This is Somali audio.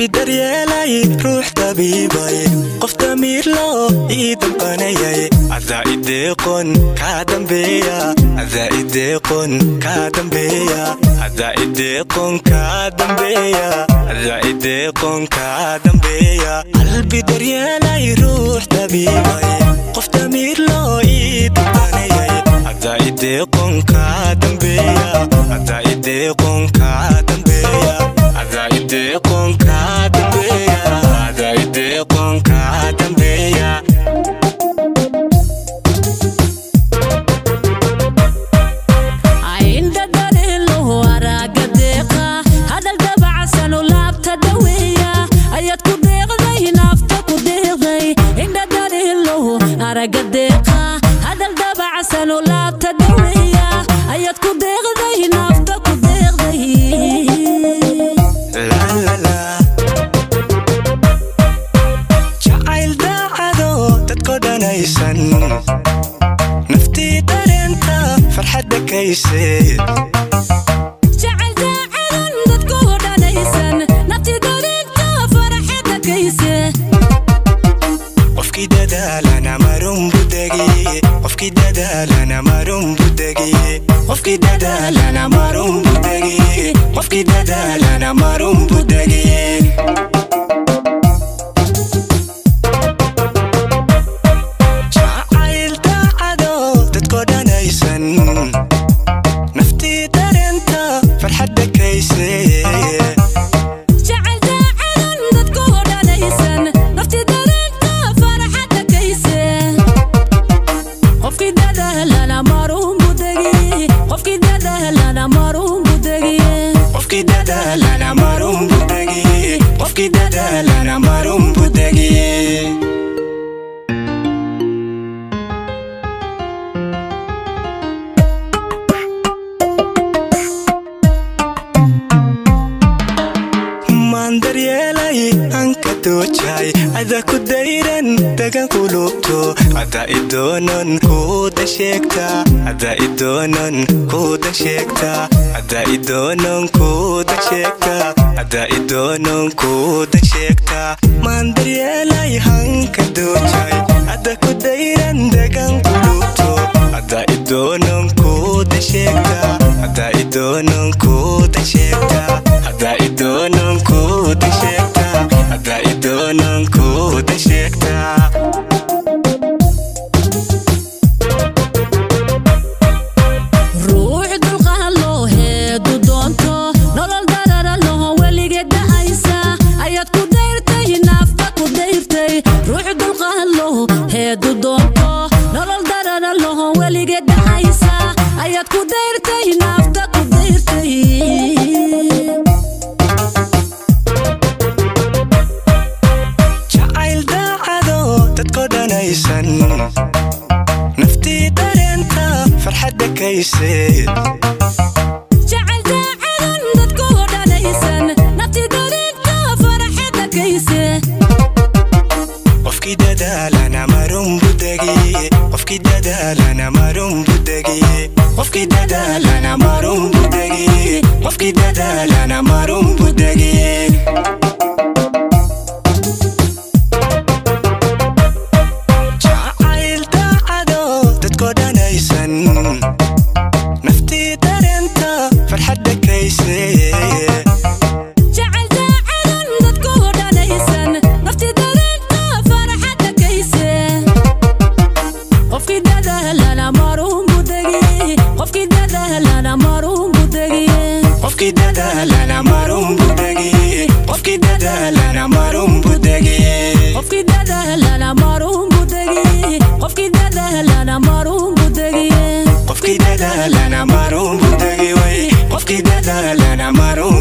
Qalbi daryeelay, ruux tabiibay, qof damiir loo ii damqanayay. Adaa ideeqon kaa dambeeya, adaa ideeqon kaa dambeeya, adaa ideeqon kaa dambeeya, adaa ideeqon kaa dambeeya. Qalbi daryeelay, ruux tabiibay, qof damiir loo ii damqanayay. Adaa ideeqon kaa dambeeya, adaa ideeqon kaa dambeeya, adaa ideeqon kaa dambeeya, adaa ideeqon kaa dambeeya. Indha dareenloho, araaga deeqa, hadal dabacsan oo laabta dhaweeya ayaad ku deeqday, naafta ku deeqday. Indha dareenloho, aragga deeqa, hadal dabacsan oo laabta dhaweeya ayaad ku deeqday, naafta ku deeqday. La la la. Jacayl daacado dadko dhanaysan, naftii dareenta farxadda kayse. Jacayl daacadan dadku dhanaysan, nafti dareenta farxadda kayse. Qofkii dadaalana marun budegi, qofkii dadaalana marun budegi, qofkii dadaalana marun budegi, qofkii dadaalana marun budegi. Jacayl daacado dadko dhanaysan, naftii dareenta farxadda kayse. Jacayl daacadan dadku dhanaysan, nafti dareenta farxadda kayse. Qofkii dadaalana marun budegi, qofkii dadaalana marun budegi. Qofkii dadaalana marun budegi, qofkii dadaalana marun budegi. Maan daryeelay hanka doojay, ada ku dayran dagan qulubto, ada idoonon kuuda sheegta, ada idoonon kuuda sheegta, ada idoonon kuuda sheegta, ada idoonon kuuda sheegta. Maan daryeelay hanka doojay, ada ku dayran dagan qulubto, ada idoonon kuuda sheegta, ada idoonon kuuda sheegta, ada idoonon kuuda sheegta, ada idoonon kuuda sheegta. Ruux dulqaad loo heedu doonto, nolol darara loho weligeed dhacaysa ayaad ku dayrtay, naafta ku dayrtay. Ruux dulqaad loo heedu doonto, nolol darara loho weligeed dhacaysa ayaad ku dayrtay, naafta ku dayrtay. Jacayl daacado dadko dhanaysan, naftii dareenta farxadda kayse. Jacayl daacadan dadku dhanaysan, nafti dareenta farxadda kayse. Qofkii dadaalana marun budegi, qofkii dadaalana marun budegi, qofkii dadaalana marun budegi, qofkii dadaalana marun budegi. Jacayl daacado dadko dhanaysan, naftii dareenta farxadda kayse. Jacayl daacadan dadku dhanaysan, nafti dareenta farxadda kayse. Qofkii dadaalana marun budegi, qofkii dadaalana marun budegi. Qofkii dadaalana marun budegi, qofkii dadaalana marun budegi. Qofkii dadaalana marun budegi, qofkii dadaalana marun budegi. Qofkii dadaalana marun budegi way, qofkii dadaalana marun.